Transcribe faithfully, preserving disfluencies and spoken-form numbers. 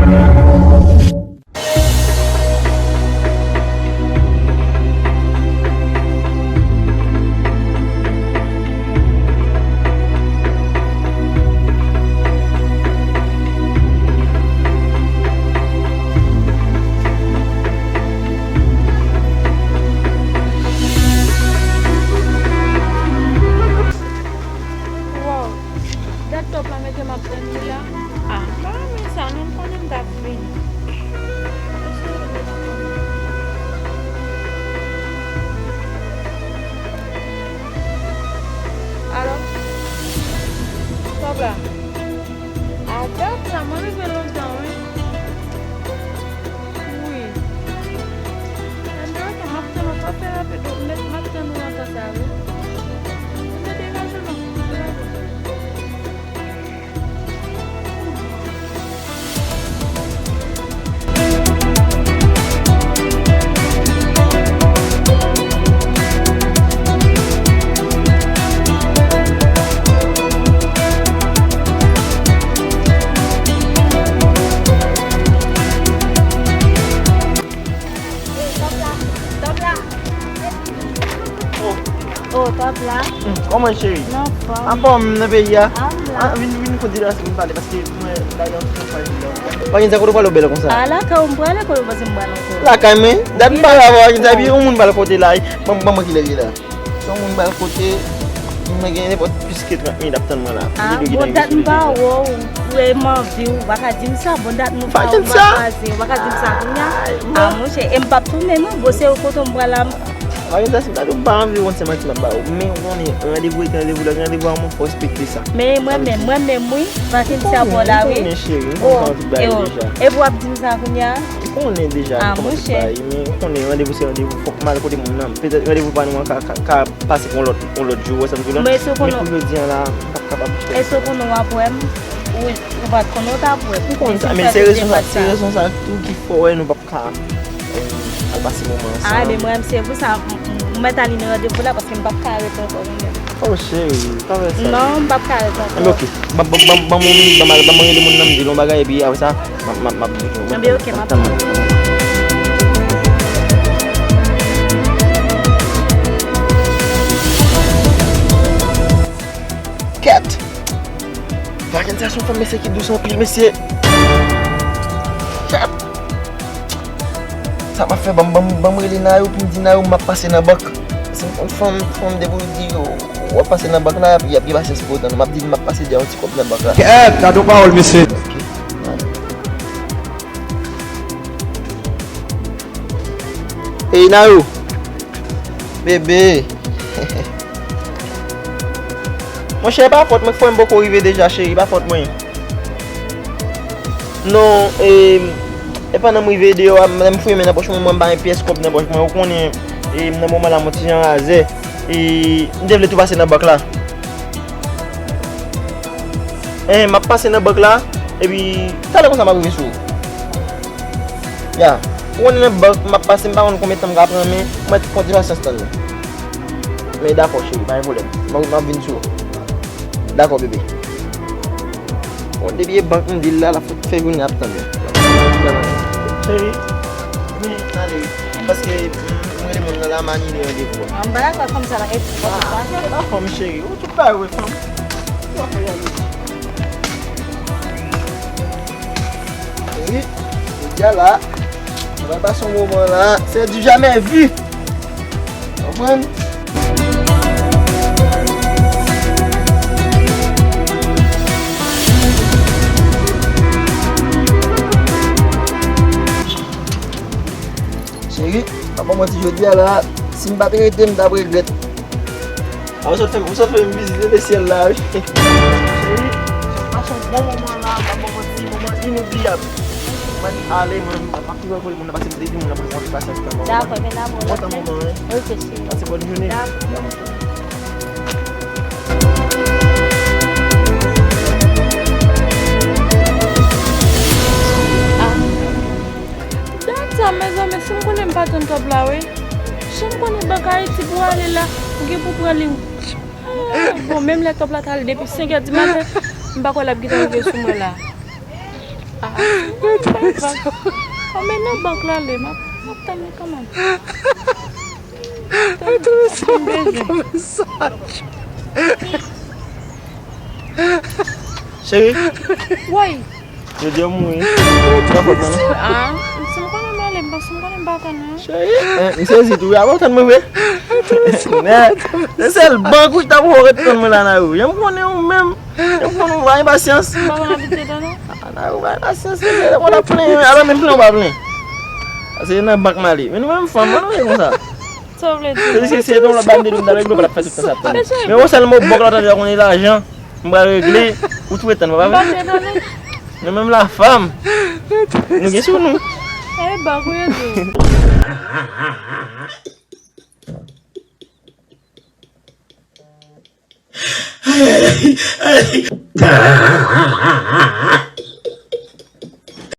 Wow, dat top la mete m ap tann li la. Ah, m pa renmen sa non, m konnen m t ap vin. Alo? Top la. A dat la, mwen rive lontan, wi. Wi. Ann, ann, m ap tann ou, pa fè rapid, m ap tann ou lontan sa, wi. Ann, degaje non, degaje. Top la, top la. Oh, top la. Hmm, kòman cheri? Nan fòm. Anfòm nan peyi a? Anfòm la. Ah, vin, vin kote la, vin pale, paske mwen la yon ti fwa vin la. Pa gen sa kote w pale w bèl konsa. A, lakay ou m prale, kote w panse m pral ankò? Lakay mwen? Dat m pale avè w, pa gen sa, epi yon moun pral kote la, ban, ban mwen kilè l ye la. Si yon moun pral kote, mwen gen nenpòt plis ke trant minit ap tann mwen la. Ah, bon, dat m pa wè w, ou e m anvi w, ou pa ka di m sa, bon, dat nou pa wè, ou pa ka di m sa kounye a. Ah, monchè, e m p ap tounen non, bon, se ou kote m pral la. Paskè si m ta di w m pa anvi w, se manti m ap ba w. Men ou konnen, randevou rete randevou, lòt randevou a, mwen fò respekte sa. Men mwen menm, mwen menm, wi, Vakensia bò la, wi. Ou konnen, cheri, m konn sa tout bagay deja. Epi w ap di m sa kounye a? Ou konnen deja, m konn sa tout bagay, men ou konnen randevou se randevou, fòk m al kote moun nan. Petèt randevou pa nou an ka, ka, ka pase pou yon lòt, yon lòt jou, ou wè sa m di w la. Men si w konnen, men pou jodi a la, m p ap kapab. Èske w konnen w ap wè m? Ou, ou pa t konnen w t ap wè m. M konn sa, men se rezon sa, se rezon sa tou ki fè w wè nou p ap ka, eh, al pase moman ansanm. Ah, men mwen, se pou sa, m, m, m mèt ale nan randevou la, paske m p ap ka ret ankò, mwen menm. Oh, cheri, pa fè sa. Non, m p ap ka ret ankò. Enben, ok. Ban, ban, ban, ban m yon minit, ban m al, ban m rele moun nan, m di l yon bagay, epi apre sa, m ap, m ap, m ap, m ap, enben, ok, m ap tann mwen. Kèt! Vakensia se yon fanm, mesye, ki dous anpil, mesye. Kèt! Sa m ap fè, ban m, ban m, ban m rele Nayou pou m di Nayou m ap pase nan bank. Se yon fanm, fanm depi w di yo, w ap pase nan bank la, y ap, y ap gen pasyans pou w tann. M ap di l m ap pase deja yon ti kòb nan bank la. Kèt, gade yon pawòl, mesye. Ok. Ey, Nayou. Bebe. Monchè, e pa fòt mwen, k fè m poko rive deja, cheri, e pa fòt mwen. Non, e, e pandan m rive deyò a, m, lè m fouye men nan pòch mwen, mwen pa gen pyès kòb nan pòch mwen. Ou konnen, e, m nan moman la, m on ti jan razè. E, m te vle tou pase nan bank la. E, m ap pase nan bank la, epi talè konsa m ap rive sou ou. Ya, ou konnen nan bank, m ap pase, m pa konn konbyen tan m ka pran, men mwen kontinye pasyans tann nou. Men dakò, cheri, pa gen pwoblèm. M, m ap vin sou ou. Dakò, bebe. Bon, depi e bank m di l la, l ap fè jounen ap tann mwen. Cheri, men, ale, paske m, m rele moun nan la, m anile randevou a. An ba la, fanm sa la, e ti pa. Ah, fanm, cheri, ou tout bagay, fanm. Cheri, jodi a la, nou pral pase yon moman la, c'est du jamais vu. Konprann? Cheri, pa ban m manti, jodi a la, si m pa t rete, m t ap regrèt. A, ou sot fè m, ou sot fè m vizite lesyèl la, wi. Cheri, pase yon bon moman la, pa ban m manti, moman inoubliyab. Mwen ale, mwen, m ap toujou rele moun nan, paske m te di moun nan pou l konn pasyans nan moman. Dakò, men n ap wè lòt lè. Kontan moman, wi. Ok, cheri. Pase bòn jounen. Dakò. Ah. Dat sa, mezanmi, si m konnen m pa tann top la, wi. Si m konnen Bank Ayiti pou ale la, ou gen pou pran liy. Ah, bon, menm lè top la t ale depi senk è di maten, m pa kwè l ap gentan rive sou mwen la. Ah, se mwen ki bay bak. Konbyen nan bank la ale? M ap, m ap tann li kanmenm. M ap tann li, m ap tann bezwen. Cheri, woy, jodi a m mouri. Se pa fòt mwen, non. Ah, si m konnen m ale, m panse m konnen m pa tann, non. Cheri, eh, m sezi tou wi, avan w tann mwen vre. Nèt. Se sèl bank ou t ap wè w ret tann mwen la nan ri. Jan m konnen ou menm. Jan m konnen ou pa gen pasyans. M pa konn abitye tann, non. Ah, nan ri ou pa gen pasyans. Se lè w ap plenyen, alò menm plenyen ou pa plenyen. Se nan bank m ale. Men nou menm fanm, ann rete konsa. Sa w vle di? Se, se, se yon lòt bagay m te di w m t ap regle, w pa t ap fè tout tan sa ap tann. Men yon sèl mo bòk la w tande, w konnen lajan. M pral regle, ou tou ret tann mwen, pa vre? M pa t ret tann ou. Nou menm la fanm, nou gen sou nou. E bòk ou ye tou.